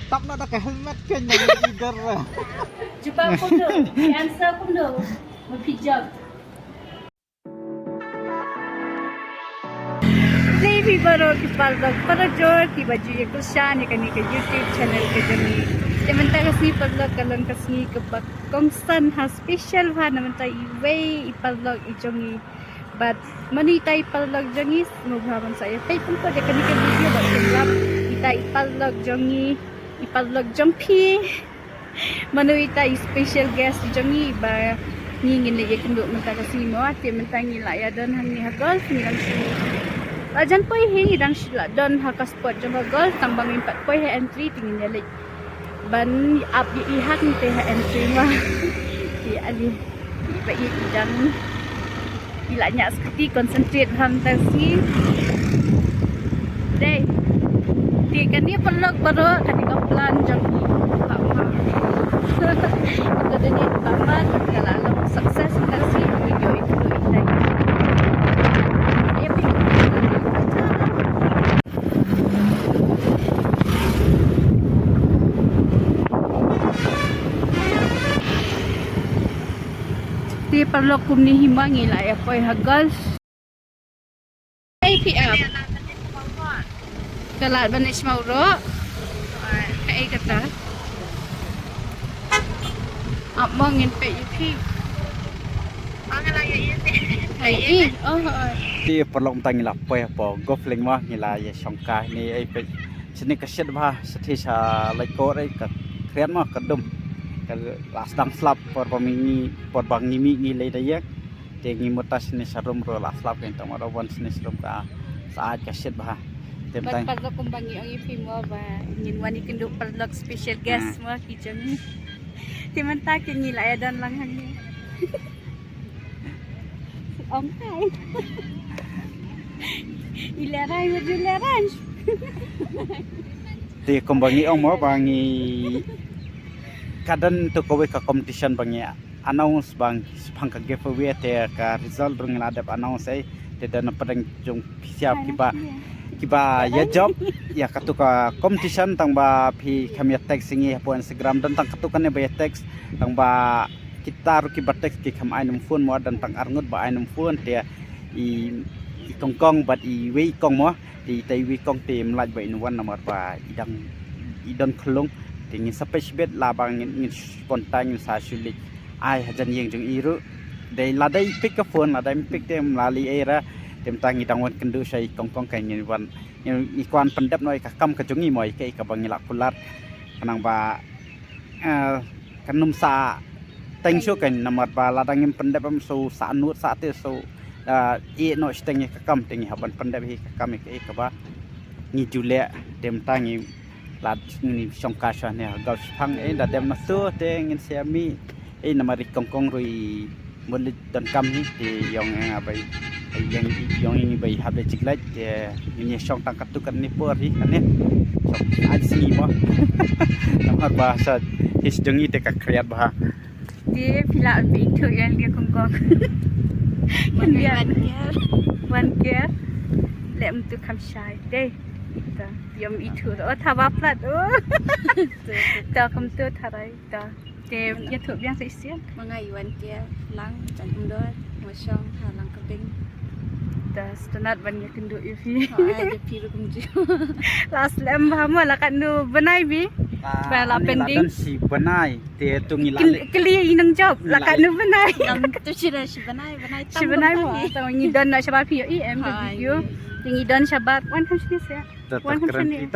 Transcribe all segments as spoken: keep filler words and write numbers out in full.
Tap na da ka helmet kan yang leader. Jubab kumno? Answer kumno? Mapijak. Lebi baroh ki paralok parajor kiba ju ïa kyrshan ïa kane ka YouTube channel ka jong ngi. Te mynta ka sngi paralok ka long ka sngi kaba kongsan ha special bha na mynta iwei i paralok i jong ngi. Bad mano ita i paralok jong ngi, sngewbha ban sa ïa peit pynpot ïa kane ka video bad pynlap ita i paralok jong ngi, i paralok jong phi. Mano ita i special guest jong ngi ba ngi ngin leit ïakynduh mynta ka sngi mo, te mynta ngi la ïa don hangne ha golf, ngi dang shu la jan poi hi, ngi dang shu la don ha ka spot jong ka golf, tang ba ngim pat poi ha entry, te ngin ïa leit ban ap ïa i ha kane te ha entry mo. Te ale ba i dang I la ñiah skuti concentrate ham tang sngi. Dei. Te kane paralok baroh kane ka plan jong ngi. Ka dei ne ka plan ka la long success tang sngi ngi ïoh ïa kane. Te paralok kumne hi ma ngi la ïa poi ha golf. Ei phi ap. Ka lad ban ïa shmau roh. Ka ei kata. Ap mo ngin peit ïa phi. Ai i. Oh, oh. Te paralok mynta ngi la poi hapoh golf leng ma ngi la ïa shongkai ne ei peit. Shane ka shet bha, shet sha lait ko ei ka khriat ma ka dum. Ka la sdang slap por ba ngi, por ba ngi mih ngi leit da ïeng. Te ngi mut ta shane sharum ruh la slap kein tang ma ruh wan shane sharum ka sah ka shet bha. Te bad mynta paralok kumba ngi ong ïa phi mo ba ngin wan ïakynduh paralok special guest mo ki jong ngi. Te mynta kein ngi la ïa don lang hangne. Ong hai. I lehrain, i lehrain. Te kumba ngi ong mo ba ngi ka don tu kawei ka competition ba ngi announce ba ngi shaphang ka giveaway te ka result ruh ngi la dep announce ei. Te don na pdeng jong phi sha kiba, kiba ïa jop ïa katu ka competition tang ba phi kham ïa text ïa ngi hapoh Instagram don tang katu kane ba ïa text tang ba kita ruh kiba text ki kham ai num phone mo don tang arngut ba ai num phone te i, i kongkong bad iwei i kong mo. Te ita iwei i kong te ym lait ba in wan namar ba i dang i don khlung. Te ngin sa peit shibit la ba ngin, ngin contact ngin sa shu leit ai hajan ïing jong i ruh. Dei lada i pick ka phone lada ym pick te ym la lei ei ra. Te mynta ngi dang wan kynduh sha i kongkong ka ngin wan, ngi, ngi kwah pyndep noh ïa ka kam ka jong ngi mo ïa kaei kaba ngi la kular. Khnang ba eh, kan ym sa teng shuh kan namar ba lada ngim pyndep em shu sah nud sah te shu, eh, ïeh noh shiteng ïa ka kam te ngi hap ban pyndep hi ka kam ïa kaei kaba ngi ju leh. Te mynta ngi la ngi shongkai shuwa ne ha golf shaphang ei da dep na tu te ngin sa mih ei namar i kongkong ruh i mut leit donkam hi te ïong ïa nga bai ïong ïong ïa ngi bai hap leit jigleit te ngin ïa shong tang katto katne por hi kane. Shong ai sngi mo. Namar ba sa hi sdang i te ka khriat bha. Te phi la am bi thu ïa ngi kongkong. Wan ïa wan ker. Wan ker. Lem tu kham shai te. Ta ïa mi thu o thawa plat o. Ta kham tu tharai ta. Te ïathuh biang sa shisien. Ma nga i Wan Ker, lang jan umdor, nga shong ha lang ka bing. Da sngewtynnat ban ïakynduh ïa phi. Ha, ïa phi ruh kumjuh. La slem bha mo la katno bnai bi. Ba la pending. Don shi bnai te tu ngi la kylli i nongjop la katno bnai. Ngam tu shi da shi bnai, bnai tam. Shi bnai mo. Tang ngi don na shabar phi ïohi em video. Ngi don shabar wan ham shini se. Wan ham shini.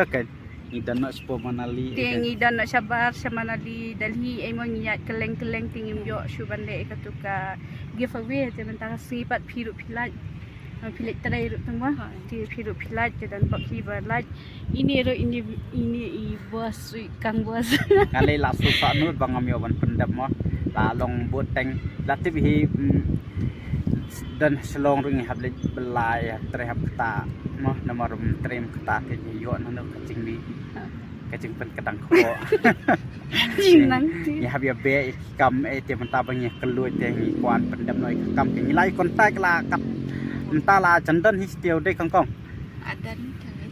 Ngi don noh shapoh Manali. Te ngi don noh shabar sha Manali, Delhi, ei mo ngi ïaid kylleng kylleng te ngim ïoh shuh ban leh ïa katu ka giveaway te mynta ka sngi pat phi ruh phi lait. Phi leit trei ruh tang mo. Te phi ruh phi lait te don bok hi ba lait. Ine ruh ine ine i boss ruh kang boss. Nga lei la shu sah nud ba ngam ïoh ban pyndep mo. La long bud teng la tip hi. Don Shillong ruh ngi hap leit bylla ïa trei hap kata mo namar rum trei hap kata te ngi ïoh nano ka jingmih ka jingpynkdang khoh. Jingnang ti. Ngi hap ïa beh ïa ki kam ei te mynta ba ngi kylluid te ngi kwah pyndep noh ïa ki kam te ngi la ïa contact la kat Mynta la jan don hi sha tiew dei kong kong. Adan.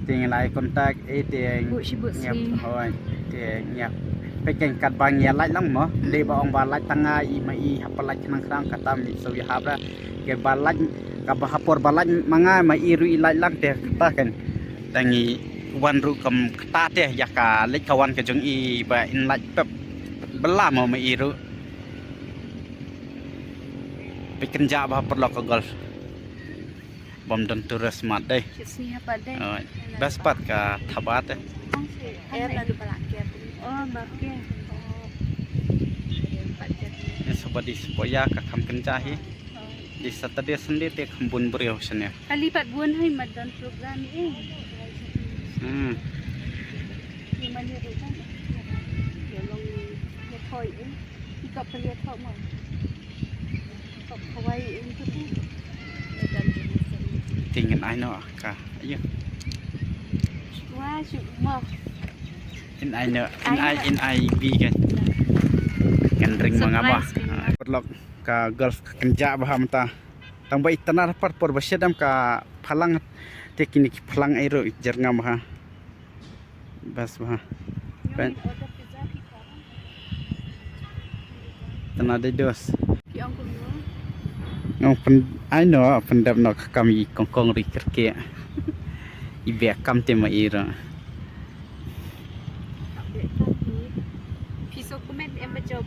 Te ngi la contact, eh, te ngi ap, hoi, te ngi ap. Peit keiñ katba ngi ïa lait lang mo. Dei ba ong ba lait tang nga i ma i hap lait khnang khnang kata mi shu ïahap ra. Kaba lait, kaba ha por ba lait ma nga ma i ruh i lait lang te kata keiñ. Te ngi wan ruh kam kata te ïa ka leit ka wan ka jong i ba in lait pep. Bala mo ma i ruh. Peit kynjah bha paralok ka golf. Bym don tourist mat dei. Best part ka thaba te. Ni saba di saba ïa ka kham kynjah hi. Di Saturday Sunday te kham bun briew shane. Kali pat bun hi mat don program i. Hmm. Ni mani ru kan. Ïa long ïa thoi i. Ikap kali ïa thoi mo. Ikap Hawaii i tu. Tingin ai no ka. Ayo. Wah, shu mo. In ai no, in ai, in ai bi kan. Kan ring ma nga ba. Surprise kan. Paralok ka golf ka kynjah bha mynta. Tang ba i tnar par por ba shet em ka phalang te kine ki phalang ei ruh i jer ngam ha. Bas bha. Pen. Tnar dei dos. Ngong pen ai no pen dap no ka kam i kong kong ri kerke. I bek kam te ma i ruh. Phi sngewkmen em ba jop?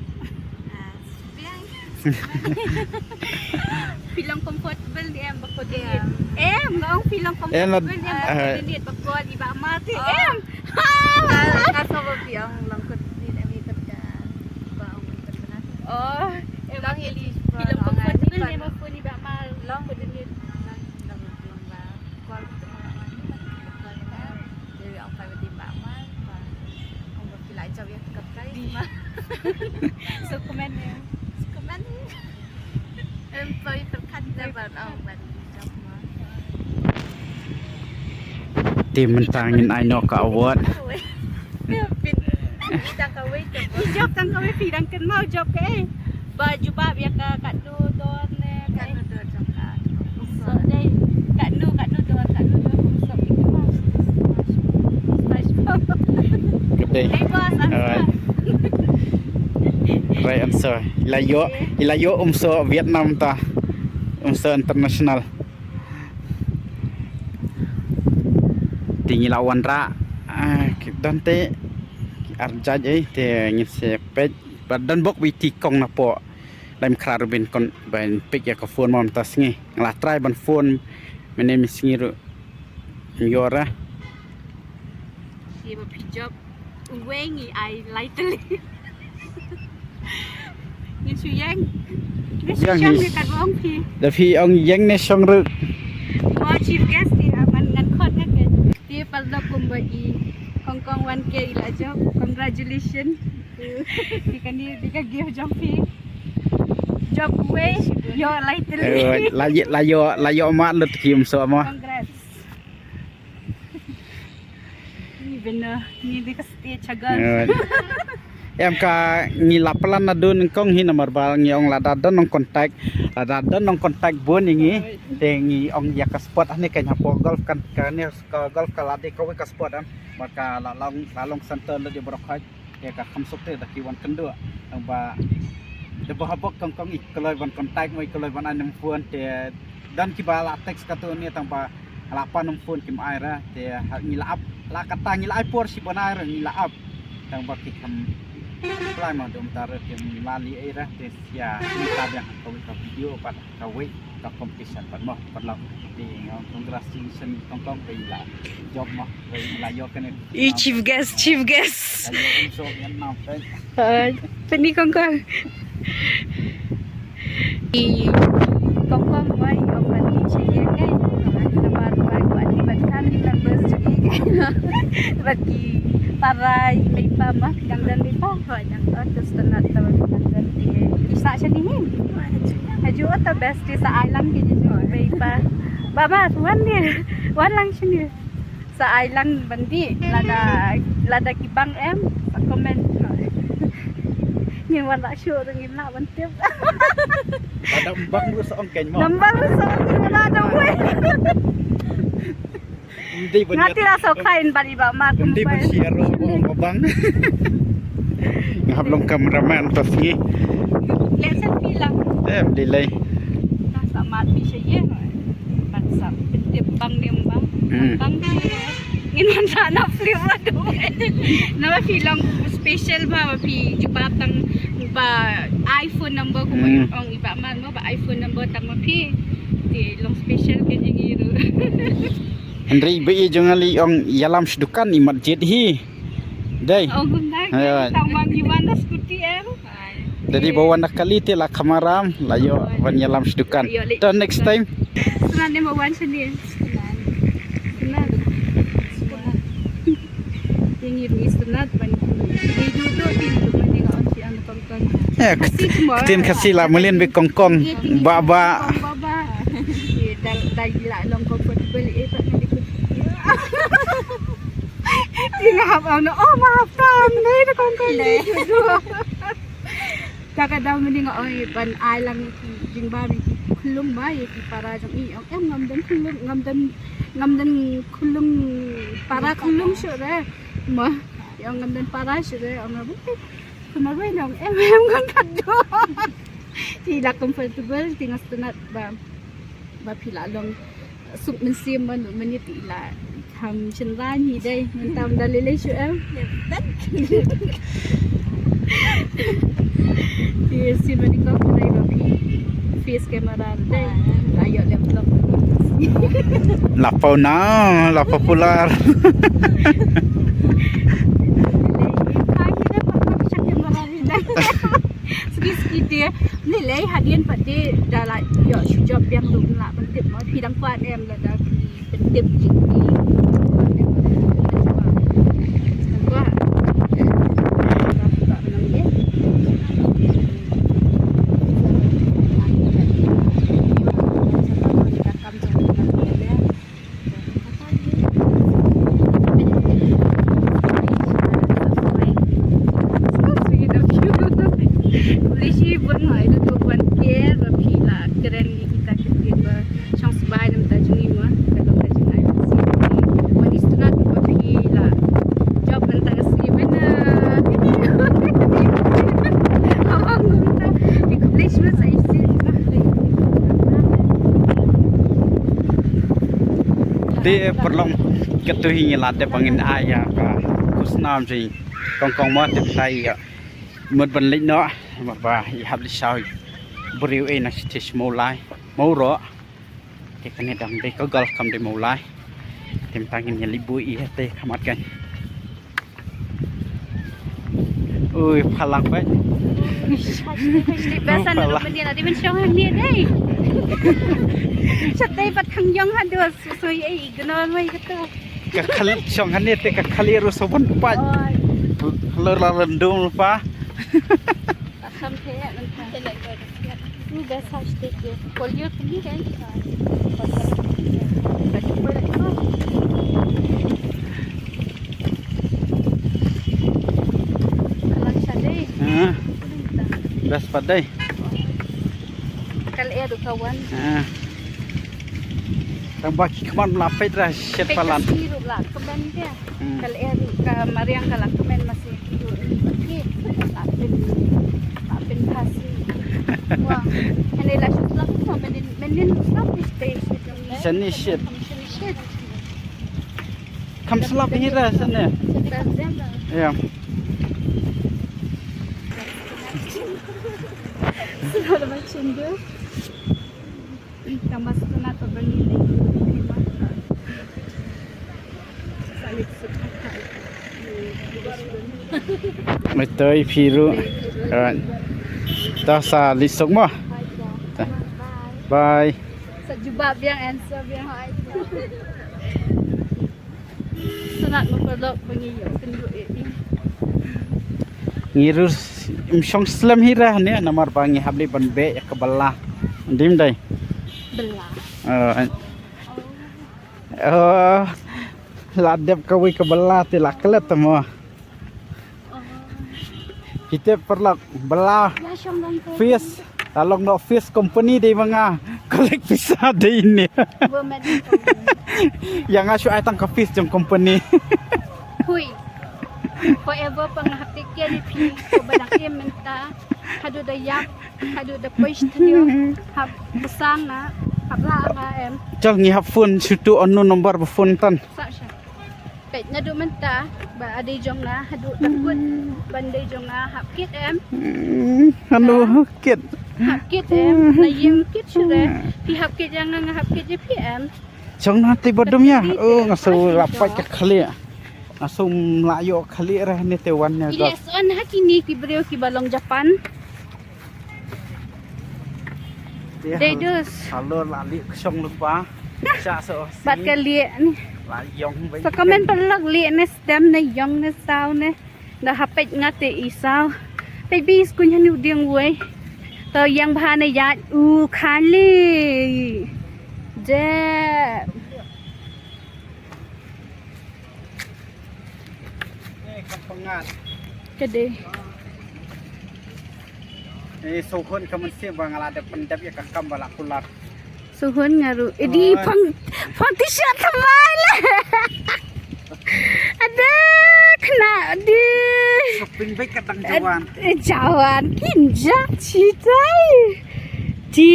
Phi long comfortable ne em ba coordinate? Em, nga ong phi long comfortable ne em ba coordinate ba call i Bah Mar te em. Ha! Ka sngewbha phi ong long coordinate em i kata ba ong coordinate. Oh, em long phi long comfortable ne em ba phone i Bah Mar long coordinate. Long long ba call tu ma ma ni ba call ni ba. Jadi ong kai ba tim Bah Mar ba ong ba phi la jop ïa ka kai ma. Sngewkmen ne. Sngewkmen ne. Em poi pyrkhat da ban ong ban jop ma. Te mynta ngin ai noh ka award. Phi dang kawei te. Phi jop tang kawei, phi dang kynmaw jop kaei? Ba jubab ïa ka katno dor ne kaei? Katno dor jong ka. So dei katno, katno dor, katno dor kumsok ïa ka. Good day. Hey boss, answer. Alright. Right answer. I la ïoh, i la ïoh umsoh Vietnam ta. Umsoh international. Te ngi la wanrah, ah, ki don te ki ar jait ei te ngin sa peit. Ba don bok ba i ti kong napoh. Lem khra ruh ban kon ban pick ïa ka phone mo mynta sngi. Nga la try ban phone mynne mynsngi ruh. Ym ïoh re. Te ba phi jop uwei ngi ai lai tylli. Ngin shu ïeng. Ngin shu shong ïa katba ong phi. Da phi ong ïeng ne shong ruh. Mo chief guest te man ngan khot nga ke. Te paralok kumba i Hong Kong wan ke i la jop. Congratulations. Te kane te ka gift jong phi. Jop uwei ïoh lai tylli. Eh, la ïoh, la ïoh, la ïoh ma lut ki umsoh mo. Congrats. Ni bena, ni di ka stage ha golf. Em ka ngi la plan naduh nyngkong hi namar ba ngi ong lada don nong contact, lada don nong contact bun ïa ngi. Te ngi ong ïa ka spot hangne ka hapoh golf kan, kane ka golf ka la dei kawei ka spot em. Ba ka la long, la long center lut ïa baroh khoit. Te ka kham suk te da ki wan kynduh. Tang ba da ba ha bok kong kong i kloi ban contact mo i kloi ban ai number phone te don kiba la text katto ne tang ba la pan number phone kim ai ra te ha ngi la ap la kata ngi la ai por shi ban ai ra ngi la ap tang ba ki kham reply mo dum ta ra kim la li ai ra te sia ngi ta biang ka video pat. Kawei ka competition pat mo paralok. Te nga ong congratulations kong kong ba i la jop mo ba i la ïoh kane. I chief guest, chief guest. La ïoh umsoh Vietnam pat. Pynni kong kong. I kong kong ba i ong ban i chief guest kai. Namar ba i ban family members jong i kai. Ba ki para i mei pa ma dang don mei pa. Hoi dang don. Te sngewtynnat tang ba dang don te. Sa shane hi. Haju ata best. Te sa ai lang ki jong i mei pa. Ba ba wan ne. Wan lang shane. Sa ai lang ban dih lada lada ki bang em sa comment. Ngin wan la shu ring ngin la ban tip. Ada embang lu seong keng mo. Nambang lu seong ngin la dong wei. Em dei ban. Nga ti la so khain ban i ba mat. Em dei ban share ro mo bang. Nga hap long cameraman to sngi. Leh selfie lang. Em dei lei. Ka sa mat mi sha ye. Ban sa pyntip bang ne bang. Hmm. Bang ne. Ngin wan sa na flip wa do. Na ba phi long special ba, ba phi jubab tang ba iPhone number ko ba. Hmm. Ong i ba man mo ba iPhone number tang ma phi. Te long special ke jing i ru. Hynrei ba i jong ali ong ïalam sha dukan i mat jied hi. Dei. Oh, gum dei. Ayo. Tang bang i wan da scooty em. Dei ba wan da kali te la khamaram, la ïoh ban ïalam sha dukan. Ïoh leh. To next time. Snan ne ma wan shane. Snan. Snan. Snan. Ïa ngi ruh ngi sngewtynnat ban ïa duh duh ïa ngi ruh ban ïa nga ong shi ang kong kong. Eh, Khasi ktien Khasi la mlien beit kong kong. Ba ba. Kong ba ba. Ïa da da la long comfortable eh pat ngi. Ïa nga hap ong oh ma hap tam dei da kong kong. Ïa duh duh. Ka ka dang mini nga ong ban ai lang ïa ki jingbam ïa ki khyllung ba ïa ki para jong i ong em ngam don khyllung ngam don ngam don khyllung para khyllung shuh re ma ïa ong ngam don para shuh re ong ngam kumno ba ïa ong em em ngan ka do ti la comfortable ti nga sngewtynnat ba ba phi la long suk mynsiem ban mynta i la kham shynrang hi dei mynta da lei lei shu em. Ti si mani ko khnai ba phi face camera dei. Ayo laptop. La pau na la popular. Lei hi dei ba phi face camera dei. Ski ski de ni lei hadien pat de da la ïoh shu jop biang ruh la ban tip mo phi dang kwah ne em lada phi ban tip jingphi. Kwah. Khublei shibun ha ïa uto u ban ker ba phi la kren ïa kita ki ktien ba shong sbai na bynta jong ngi mo. Ka long ka jingai ba shisha. Wan ïa sngewtynnat ba phi la jop na bynta ka sngi mynta. Abang kumta. Khublei shibun sa ïa shisien. Te paralok, kato hi ngi la dep ba ngin ai ïa ka khusnam jong i kong kong mo, te mynta i ïa mut ban leit noh namar ba i hap leit shaw briew ei na stage Mawlai Mawroh. Te kane dang dei ka golf kam dei Mawlai. Te mynta ngin ïa leit buh i te khmat kan. Ui, phalang bha. Biasa na rupa dia nanti men shong hangne dei. Shatei pat khang jong haduh sui ei ignore mai kata. Ka khali shong hangne te ka khali ruh sabun pat. Oi. Lor la lendum pa. Kham the nang kham. Ni best ha stage dia. Polio tu ni kan. Kalang shadei. Ha. Best pat dei. Kal air ka wan. Ha. Tang ba ki khmat la peit ra shet palan. Peit ka si ruh la kmen dia. Hmm. Kal air ka mariang ka la kmen masi ki ruh ni ki. La pyn, la pyn Khasi. Wah. Ane la shu slap ko menin, menin slap ni stage. Shani shet. Shani shet. Kam slap hi ra shani. Ya. Slap ma chindu. Mai toi phi ruh. Alright. Ta sa leit suk mo. Ta. Bye. Sa jubab biang answer biang. Sanad ma paralok ba ngi ïoh kynduh ïa i. Ngi ruh im shong slem hi ra ne namar ba ngi hap leit ban beh ïa ka bylla. Dim dei. Bylla. Oh. Oh. La dep kawei ka bylla te la klet mo. Oh. Ite paralok ba la fish. La long noh fish company dei ba nga collect pisa dei ne. Ïa nga shu ai tang ka fish jong company. Hui. Forever pa nga hap take care ïa phi. Ko ba dang im mynta. Haduh da ïap, haduh da poi sha tnio. Hap bsang nga, hap lah nga em. Chal ngi hap phone shuh tu, unknown number ba phone tan. Sa sha. Peit naduh mynta ba dei jong nga haduh da kut ban dei jong nga hap kit em. Hanu kit. Hap kit em. Na ïing kit shuh re. Phi hap kit ïa nga, nga hap kit ïa phi em. Jong na te ba dum ïa. Oh, nga shu la pait ka khlieh. Nga shu la ïoh khlieh re ne te wan ne. Ki les on ha kini ki briew ki ba long Japan. Dei dus. Halo la lieh ka shong lypa. Sha so. Bat ka lieh ni. La ïong bai. Sa comment paralok lieh ne stem ne ïong ne saw ne. Da hapet nga te i saw. Peit bi skuñ hanu dieng wei. To ïang bha ne ïa u khali. Je. Eh, ka pyngat. Ka dei. Eh, sohun ka mynsiem ba nga la dep pyndep ïa ka kam ba la kular. Sohun nga ruh. Eh, di pang, pang t-shirt thymmai la. Ada kena di. Shopping bag ka dang jawan. Eh, jawan kin jak chitai. Di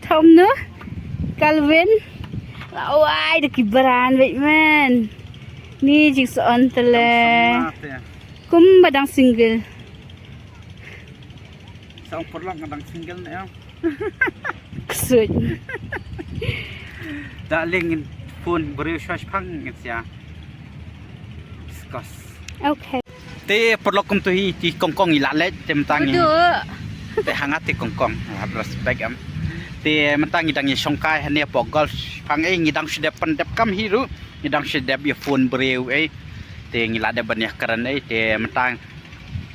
thom no. Calvin. Lawai da ki brand bad man. Ni jingsoh on tele. Kum ba dang single. Sa ong paralok nga dang single ne em. Ksuid. Da leng ngin phone briew shwa shipang ngin sia discuss. Okay. Te paralok kumtu hi te kongkong i la leit te mynta ngi. Te hanga te kongkong. Hap respect em. Te mynta ngi dang ïa shongkai hane hapoh golf shipang, eh, ngi dang shu dep pyndep kam hi ruh. Ngi dang shu dep ïa phone briew, eh. Te ngi la dep ban ïa kren, eh, te mynta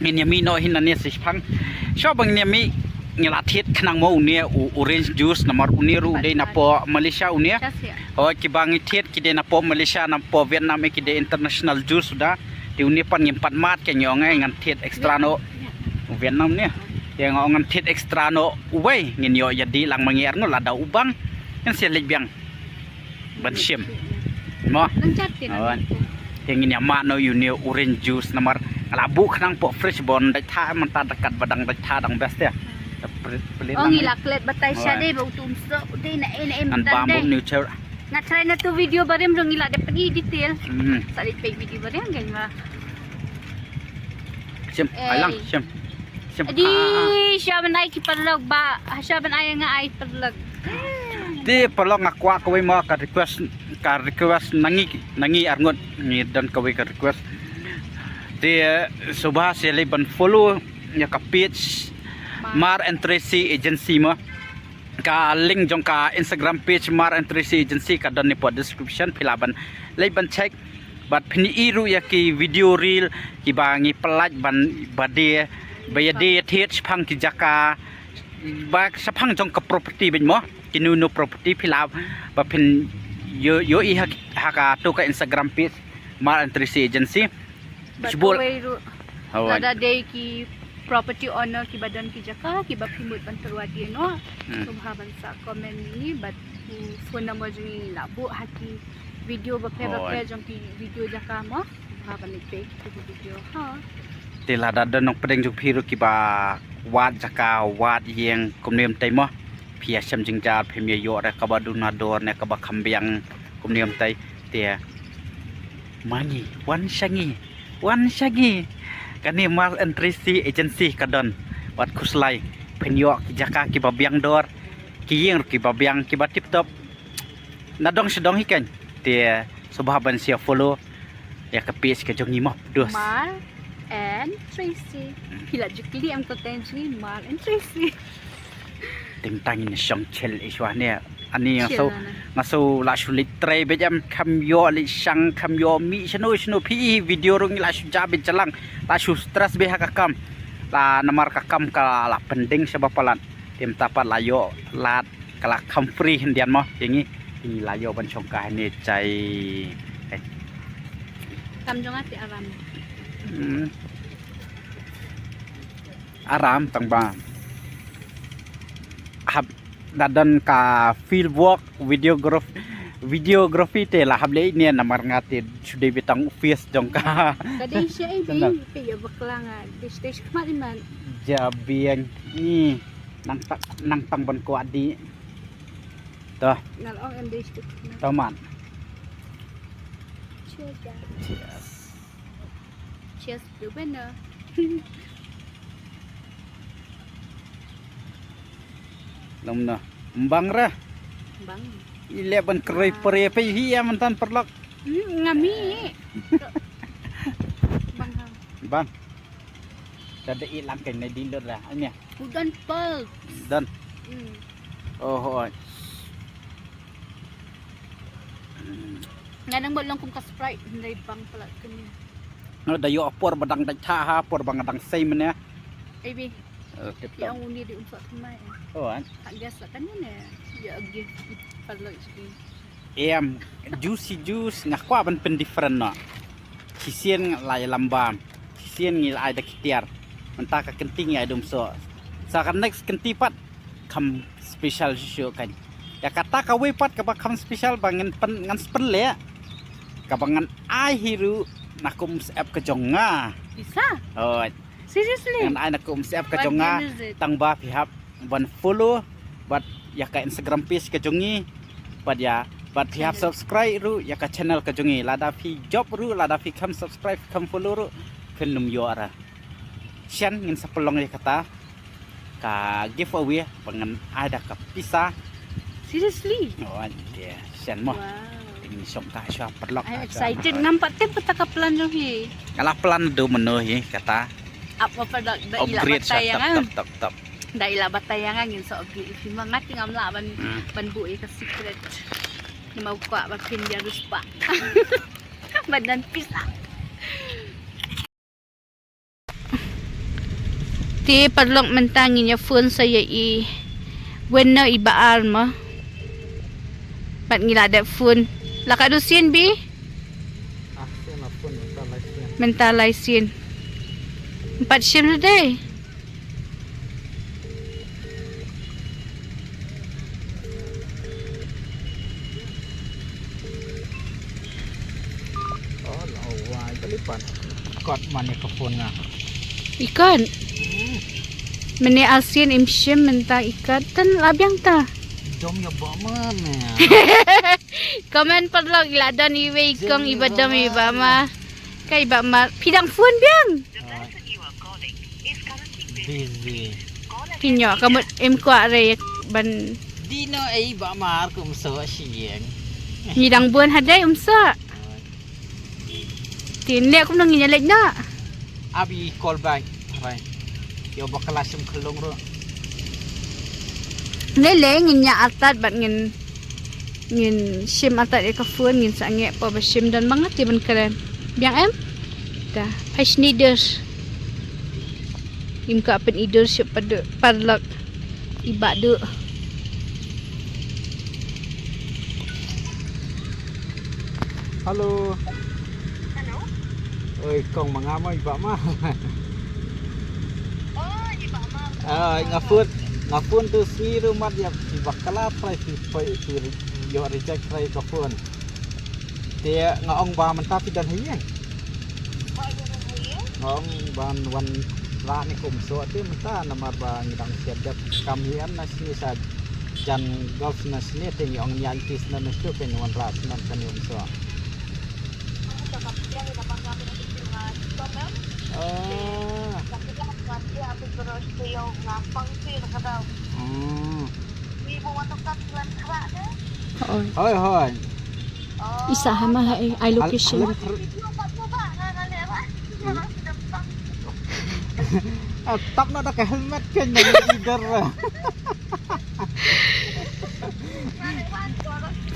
ngin ïa mih noh hi nane shipang. Shuwa ba ngin ïa mih ngi la thied khnang mo une u orange juice namar une ruh u dei napoh Malaysia une. Hooid, kiba ngi thied ki dei napoh Malaysia, napoh Vietnam, eh, ki dei international juice u da. Te une pat ngim pat mad, ka ngi ong, eh, ngan thied extra noh u Vietnam ne. Te nga ong ngan thied extra noh uwei, ngin ïoh ïa dih lang ma ngi arngut lada u bang. Ngin sa leit biang ban shim. Mo. Te ngin ïa mad noh ïa une u orange juice namar nga la buh khnang hapoh fridge ban dait tha, mynta da kat ba dang dait tha dang best te. Te pli-, pli-, oh, ngi la klet batai sha dei ba u tum so u dei na ei na ei. Ngan bam bu new chair. Nga try na tu video barim ruh ngi la dep pynï detail. Hmm. Sa leit peit video barim kan ma. Shim, ai lang, shim. Shim. Adi, sha ban ai ki paralok ba, sha ban ai nga ai paralok. Te paralok nga kwah kawei mo ka request, ka request na ngi, na ngi arngut ngi don kawei ka request. Te, eh, sngewbha sa leit ban follow ïa ka page Mar and Tracy Agency mo. Ka link jong ka Instagram page Mar and Tracy Agency ka don ne hapoh description, phi lah ban leit ban check. Bad phin ïohi ruh ïa ki video reel kiba ngi pynlait ban ba die, ba ïa die thied shaphang ki jaka ba shaphang jong ka property bad mo. Ki new new property phi lah ba phin ïoh, ïohi ha, ha ka tu ka Instagram page Mar and Tracy Agency. Bad kawei ruh. Lada dei ki property owner kiba don ki jaka kiba phi mut ban tyrwa die noh. Hmm. Sngewbha ban sa comment ïa ngi bad phone number jong ngi la buh ha ki video bapher bapher jong ki video jaka mo. Sngewbha ban leit peit ki video ha. Te lada don nongpdeng jong phi ruh kiba wad jaka wad ïing kumne kumtai mo. Phi ïa shem jingjar, phim ïa ïoh re kaba duna dor ne kaba kham biang kumne kumtai. Te ma ngi, wan sha ngi. Wan sha ngi. Kane Mar and Tracy Agency ka don. Wat khuslai. Phin ïoh ki jaka kiba biang dor. Ki ïing ruh kiba biang, kiba tip top. Na dong sha dong hi kan. Te sngewbha ban sa follow ïa ka page ka jong ngi mo. Dos. Mar and Tracy. Phi la ju kylli em, content jong ngi Mar and Tracy. Te mynta ngin shong chill i shuwa ne. Ani nga sngew, nga sngew la shu leit trei beit em, kham ïoh leit shang, kham ïoh mih shano shano, phi i video ruh ngi la shu ja beit jalang, la shu stress beit ha ka kam. La namar ka kam ka la pending shaba palat. Te mynta pat la ïoh lad ka la kham free hyndiat mo ïa ngi. Te ngi la ïoh ban shong ka hane jai. Kam jong nga te aram. Hmm. aram tang ba hap da don ka field work, videograph, videography te la hap leh ne namar nga te shu dei beit tang office jong ka. Ka dei sha ei bi, Sana. Pe ïa bakla nga dei stage khmat iman. Ja biang ni nang tak nang tang ban kwah di. Toh. Ngal ong em dei stage khmat. Toh man. Cheers, guys. Cheers. Cheers, Rubena. Lom na. Mbang ra. Bang. Ile ban kroi pore pe hi ya mantan perlok. Hmm, ngami. Bang. Bang. Tadi ilang kan na dealer lah. Anya. Udan pal. Dan. Hmm. Oh, oh. Nga nang ba long kum ka Sprite, hynrei bang pala kane. Nga da ïoh por ba dang dait ha, ha, por ba nga dang sei mane. Ei bi. Eh, tip top. Ïa uni di um sok thymmai. Oh, an. Ha gas la kane ne. Ïa agi pala sini. Em, juicy juice nga kwah ban pyn different noh. Shisien la ïalam bam. Shisien ngi la ai da ki tiar. Mynta ka kynti ngi ai da um sok. Sa ka next kynti pat kham special shuh shuh kan. Ïa kata kawei pat kaba kham special ba ngan pyn, ngan sa pynleh. Kaba ngan ai hi ruh na ka um syep ka jong nga. Pisa? Hooid. Seriously? Ngan ai na ka um syep ka jong nga. What name is it? Tang ba phi hap ban follow bad ïa ka Instagram page ka jong ngi. Bad ïa, bad phi hap subscribe ruh ïa ka channel ka jong ngi. Lada phi jop ruh, lada phi kham subscribe, kham follow ruh, phin ym ïoh ra. Shen ngin sa pynlong ïa kata ka giveaway ba ngan ai da ka pisa. Seriously? Oh, yeah. Shen mo. Wow. Ngin shong ka sha paralok. I'm excited. Ngam pat tip kata ka plan jong hi. Ka la plan do mano hi kata. Ap ma paralok da ila upgrade batai sha ïa nga. Top, top, top, top. Da ila batai ïa nga ngin sa upgrade hi ma nga te ngam lah ban, hmm, ban buh ïa ka secret. Ni ma u kwah ba phin ïa ruh spah. Ban don pisa. Te paralok mynta ngin ïa phone sa ïa i Wen na i Ba Ar ma. Bad ngi la dep phone. La ka du sien bi? Ah, sien la phone mynta lai sien. Mynta lai sien. Empat sien dei. Oh, la wai kali pan. Kot man ïa ka phone nga. Ikot. Hmm. Mene alsien im shim mynta ikot tan la biang ta. Dom ïa ba man. Comment paralok ila don iwei i kong iba dom iba ma. Ka iba ma. Phi dang phone biang. Busy. Pynïoh ka mut im kwah re ban. Dino ei ba mar kum so shieng. Ngi dang bun hadai um so. Tin le kum nang ngi lek na. Abi call back. Rai. Yo bakala sim khlung ro. Le le ngin ïa atat bad ngin Ngin shim atat ïa ka phone ngin sa ngeh pa ba shim don ma nga te ban kren. Biang em? Ta, phai shini der. Im ka pyn i der ship padu paralok. I ba du. Hello. Hello. Oi, kong ma nga ma i ba ma. Oh, i ba ma. Ah, nga phone, nga phone tu sngi ruh mat ïa i ba kala prai phi poi phi ïoh reject prai ka phone. Te nga ong ba mynta phi don ha ïing. Nga ong ban wan rah ne kum so te mynta namar ba ngi dang siat dep kam hi em na sini sa jan golf na sini te ngi ong ïa ngi snan na stu phi wan rah snan kane um so. Ah. Hmm. Hoi. Hoi, hoi. Isa hama hai, ai location. Ah, tap na da ka helmet kan na leader.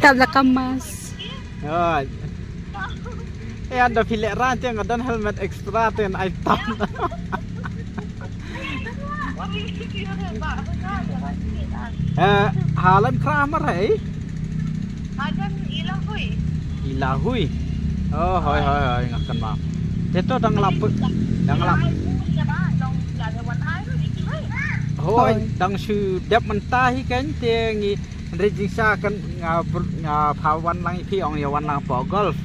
Tap la ka mask. Hoi. Eh, anda pilih ran tiang ada helmet extra tiang ai tap. Eh, halan kra mar hai? Halan Ilahui. Ilahui. Oh, hoi, hoi, hoi, ngakan ma. Teto dang laput, dang lap. Hoi, dang shu dep mynta hi kan te ngi hynrei jingshisha kan nga br-, nga pha wan lang ïa phi ong ïa wan lang hapoh golf.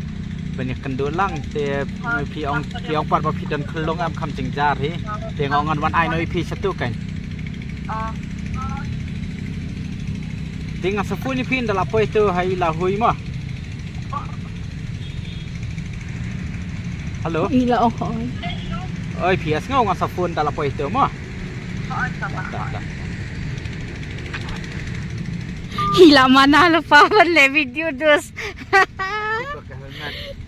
Ban ïa kynduh lang te phi ong phi ong pat ba phi don khyllung em kham jynjar hi. Te nga ong ngan wan ai noh ïa phi shatu kan. Te nga sa phone ïa phi ynda la poi tu ha i la hui mo. Hello. I la ong hoi. Oi phi as nga ong nga sa phone ynda la poi tu mo. Hi la mana lypa ban leh video dus.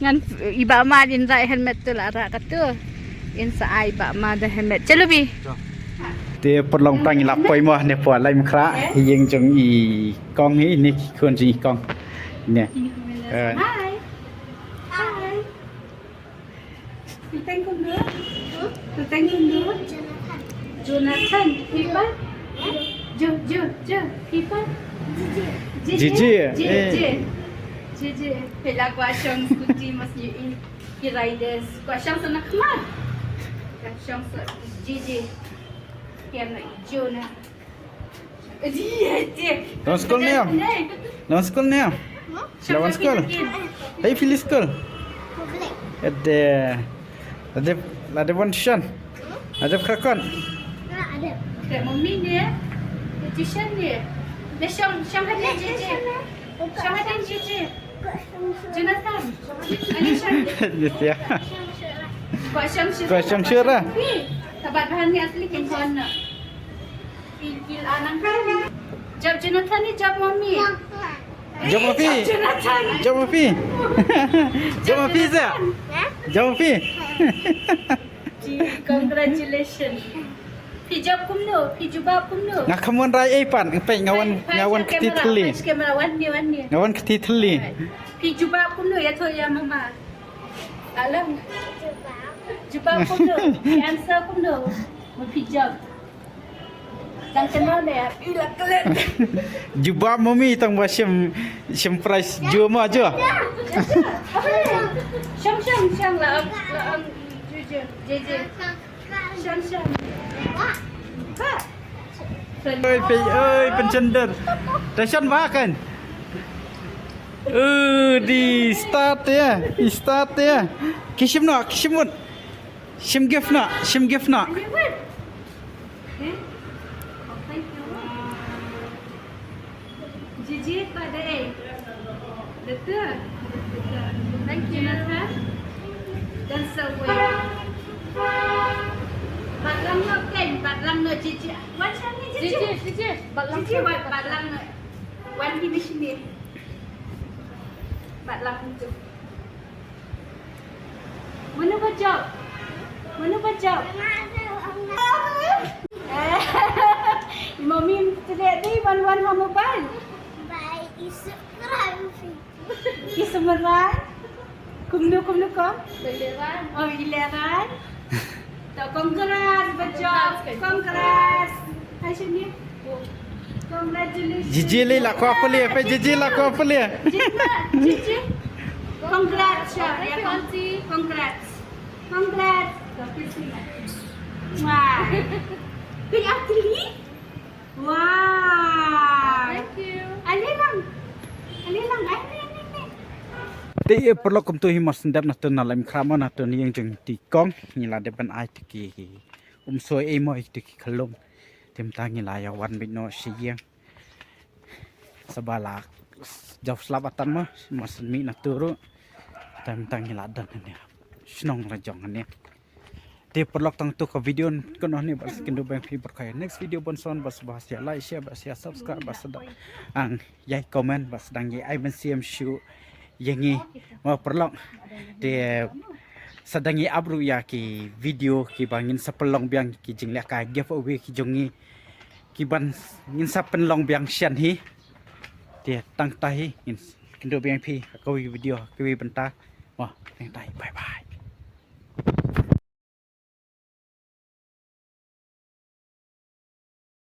Ngan i Bah Mad in rai helmet tu la rak katu. In sa ai Bah Mad da helmet. Chalo bi. Te paralok tang i la poi mo ne po lai mkhra ïing jong i kong hi ne ki khun jong i kong. Ne. Eh, Hi. Hi. Kyrteng kumno? Kyrteng kumno? Jonathan. Phi pat? Jo, Jo, Jo. Phi pat? Jiji. Jiji. Jiji. Eh. Jiji. Phi la kwah shong scooty mas ïohi ki riders. Kwah shong sa na khmat. Kwah shong sa Jiji. Kian na i Jonah. Long skul ne em? Long skul ne em? Long skul. Hei phi skul. Ade. Ade, ade wan tuition. Ade krakon. Kre mami ne. Tuition ne. Ne shong shong hadan Jiji. Shong hadan Jiji. Jonathan. Ani shong. Yes ya. Ko shong shira. Ko shong shira. Tabat bahan ni asli kin kon. Pil, pil anang kan. Jab Jonathan ni jab mami. Jab mami. Jab Jonathan. Jab mami. Jab mami za. Jab mami. Ji, congratulations. Phi jab kumno, phi jubab kumno. Nga khamon rai ei pan, pek nga wan, nga wan kti thli. Camera, wan ni, wan ni. Nga wan kti thli. Phi jubab kumno, ïa thoh ïa mama. Alang. Jubab kumno, phi answer kumno. Mo phi jab. Tang kena ne, ila klet. Jubab mami tang ba shem, shem prize ju ma ju. Sham, sham, sham la, la, ju, ju, je, je. Sham, sham. Ka. Oi, pei, oi, penchender. Dashan ba kan. Eh, di start ya, di start ya. Kishim no, kishim mut. Shim gift na, shim gift na. Jiji pada eh. Betul. Thank you. Dan sawai. Batlang no ken, batlang no Jiji. Wan sini Jiji. Jiji, Jiji. Batlang Jiji, wan batlang no. Wan sini sini. Batlang tu. Mano ba jop? Mano ba jop? Mami tu dia di wan wan ha mobile. Bai isu krai. Isu merai. Kumno kumno ko? Ileran. Oh ileran. To congrats ba jop. Congrats. Hai sini. Congratulations. Jiji li la ko apa li? Apa Jiji la ko apa li? Jiji. Congrats. Congrats. Congrats. Wah. Big Atli. Wah. Thank you. Alilang. Alilang. Ai ni ni ni. Te paralok kumto hi mas ndap na tun na lem krama na tun ïing jong ti kong ni la de ban ai te ki um soi ei mo te ki khlum. Te mynta ngi la ïa wan bit no shi ïing. Saba la jaw slap atan mo mas mi na turu. Te mynta ngi la dan ne. Shnong la jong ne. Te paralok tang tu ka video kano ne ba skin do bang phi berkai next video bon son ba saba sia like share ba sia subscribe ba sada ang yai comment ba sadang yai ai men siam shu yangi ma paralok te sadang yai abru ya ki video ki bangin sa pelong biang ki jingleh ka giveaway ki jongi ki ban ngin sa pelong biang sian hi te tang ta hi ngin kendo biang phi ka video ka benta. Wah, tang ta hi bye bye.